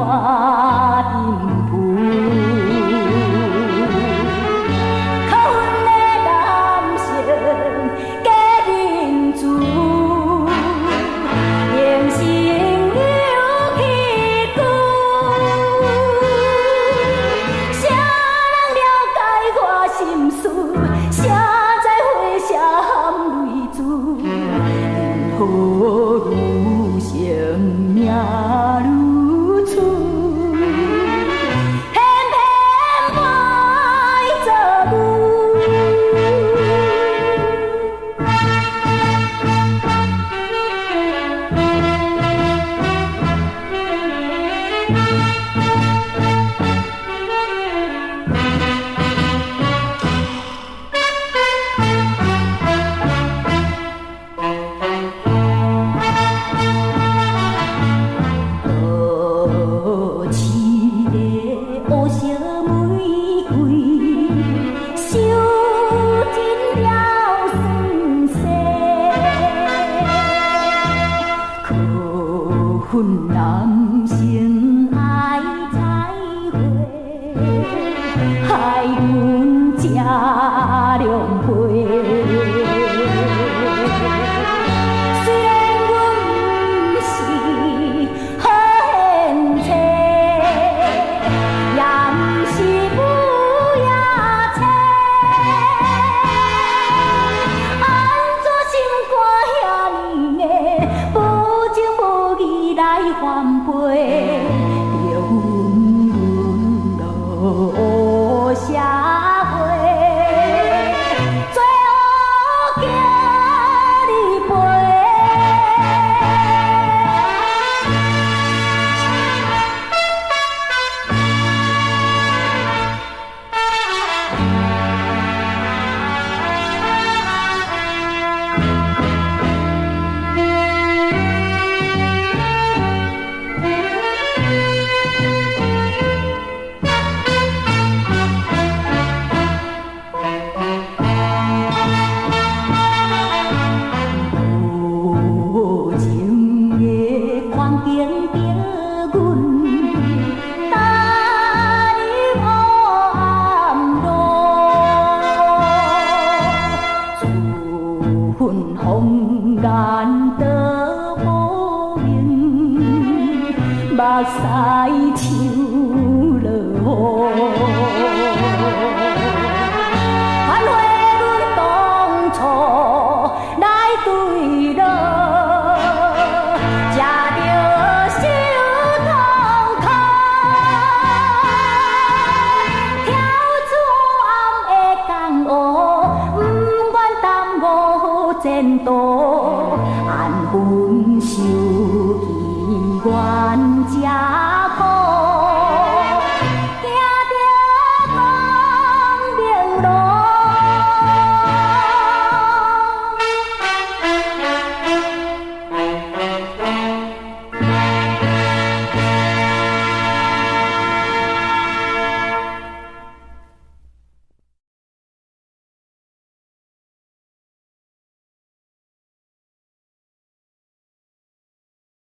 看音符。可恨的男性假仁慈，人生有崎岖。啥人了解我心事？谁知花谢含淚珠？云何如生命如此？偏偏歹做母。都市的烏色玫瑰，受盡了酸澀。可恨男性愛采花，害阮這狼狽。雖然阮毋是好獻妻，也毋是母夜叉，按怎心肝遐呢硬，無情無義來反背，著阮淪落社會，做烏叫你飛。無情的環境逼阮踏入黑暗路，自恨紅顏多無明，目屎像落雨。反悔阮當初來墜落，才著受痛苦。跳出黑暗的江湖，毋願耽誤前途，安分守己我。